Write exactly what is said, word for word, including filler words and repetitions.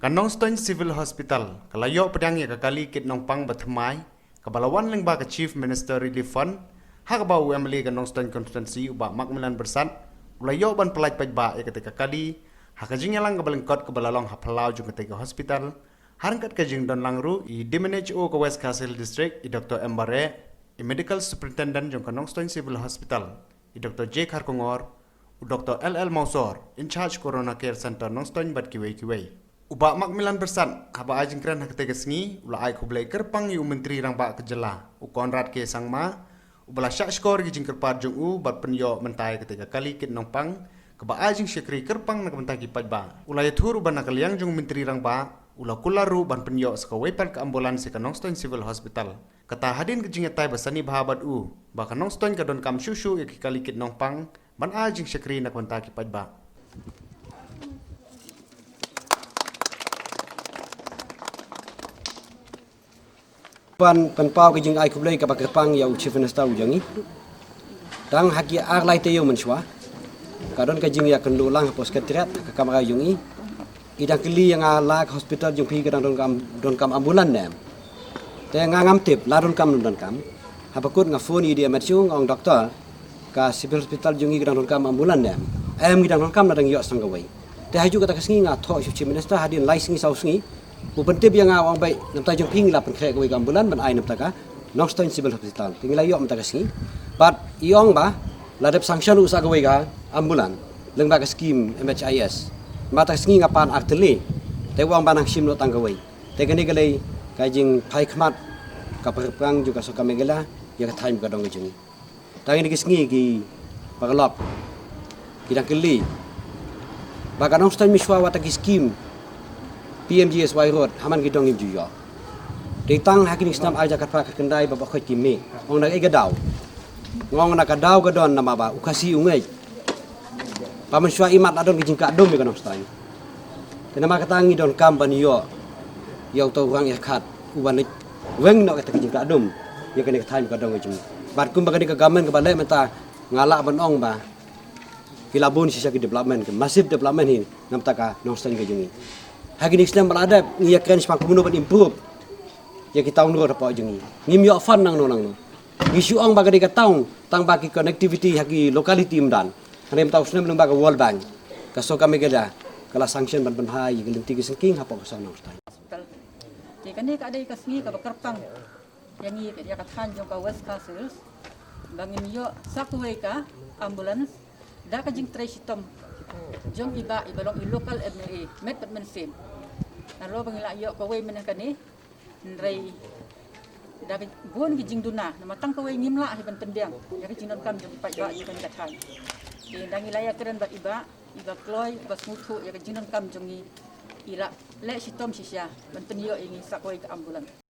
Ka Nongstoiñ Civil Hospital ka la ïoh pdiang ïa ka kali kit nongpang ba thymmai kaba la wan lyngba ka Chief Minister Relief Fund, ha kaba u M L A ka Nongstoiñ Constituency u Bah Macmillan Byrsat u la ïoh ban pyllait paidbah ïa katei ka kali ha ka jingïalang kaba lyngkot kaba la long ha phyllaw jong katei ka hospital, ha ryngkat ka jingdon lang ruh i D M H O ka West Khasi Hills District, i Doctor M Bareh, i Medical Superintendent jong ka Nongstoiñ Civil Hospital, i Doctor J Kharkongor, u Doctor L L Mawsor, in charge Corona Care Center Nongstoiñ bad kiwei kiwei. U Bah Macmillan Byrsat haba ai jingkren ha katei ka sngi u la ai khublei kyrpang ïa u Myntri Rangbah ka jylla, u Conrad K Sangma, uba la shah shkor ïa ki jingkyrpad jong u bad pynïoh mynta ïa katei ka kali kit nongpang kaba ai jingshakri kyrpang na ka bynta ki paidbah. U la ïathuh ruh ba na ka liang jong u Myntri Rangbah u la kular ruh ban pynïoh sa kawei pat ka ambulance ïa ka Nongstoiñ Civil Hospital. Kata hadien ka jingïatai ba sani bha bad u ba ka Nongstoiñ ka donkam shuh shuh ïa ki kali kit nongpang ban ai jingshakri na ka bynta ki paidbah. Ban pynpaw ka jingai khublei kaba kyrpang ïa u Chief Minister u jong ngi. Tang ha ki ar lai taïew mynshuwa ka don ka jingïakynduh lang hapoh Secretariat ha ka kamra jong ngi. I dang kylli ïa nga la ka hospital jong phi ka dang donkam, donkam ambulance ne em. Te nga ngam tip la donkam ne ym donkam. Haba kut nga phone ïa i D M H O nga ong, "Doctor, ka civil hospital jong ngi ka dang donkam ambulance ne em? Em, ngi dang donkam, la dang ïoh sa tang kawei." Te ha kajuh kata ka sngi nga thoh sha u Chief Minister hadien lai sngi saw sngi. U pyntip ïa nga, u ong, "Beit, na bynta jong phi ngi la pynkhreh kawei ka ambulance ban ai na bynta ka Nongstoiñ Civil Hospital." Te ngi la ïoh mynta ka sngi. Bad i ong ba la dep sanction ruh sa kawei ka ambulance lyngba ka skim M H I S. Mynta ka sngi nga pan ar tylli. Te u ong ba nang shim noh tang kawei. Te kane ka dei ka jingphai khmat ka pyrpang jong ka sorkar Meghalaya ïa ka thaiñ ka dong ka jong ngi. Tang ïa kine ki sngi ki paralok ki dang kylli ba ka Nongstoiñ mynshuwa wat ha ki skim P M G S Y road ha man ki dong ngim ju ïoh. Dei tang ha kine ki snem ar hajar khatphra khatkhyndai ba ba khoit ki mih. Ong na kaei ka daw? Ong na ka daw ka don namar ba u Khasi u ngeit ba mynshuwa imat la don ki jingkah dum ïa ka Nongstoiñ. Te namar kata ngi donkam ban ïoh ïa uto u rang ïa khat uba leit weng noh kata ki jingkah dum ïa kane ka thaiñ ka dong ka jong ngi. Bad kumba kane ka government kaba leh mynta nga lah ban ong ba ki la bun shisha ki development, ki massive development hi na bynta ka Nongstoiñ ka jong ngi. Ha kine ki snem ba la dep ngi ïakren shaphang kumno ban improve ïa ki town road hapoh jong ngi. Ngim ïoh fund nangno nangno. Ngi shu ong ba ka dei ka town tang ba ki connectivity ha ki locality ym don. Hynrei mynta u snem lyngba ka World Bank ka sorkar Meghalaya ka la sanction ban pynhai ïa ki lynti ki syngking hapoh ka shnong Nongstoiñ. Te kane ka dei ka sngi kaba kyrpang ïa ngi, ïa ka thaiñ jong ka West Khasi Hills ba ngin ïoh sa kawei ka ambulance da ka jingtrei shitom jong i bah iba long i local M L A met bad mynsiem. Nalor ba ngi la ïoh kawei mynne kane, hynrei da ka bun ki jingduna namar tang kawei ngim lah hi ban pynbiang ïa ka jingdonkam jong i paidbah jong kane ka thaiñ. Te da ngi la ïakren bad i bah, i bah kloi, i bah sngewthuh ïa ka jingdonkam jong ngi, i la leh shitom shisha ban pynïoh ïa ngi sa kawei ka ambulance.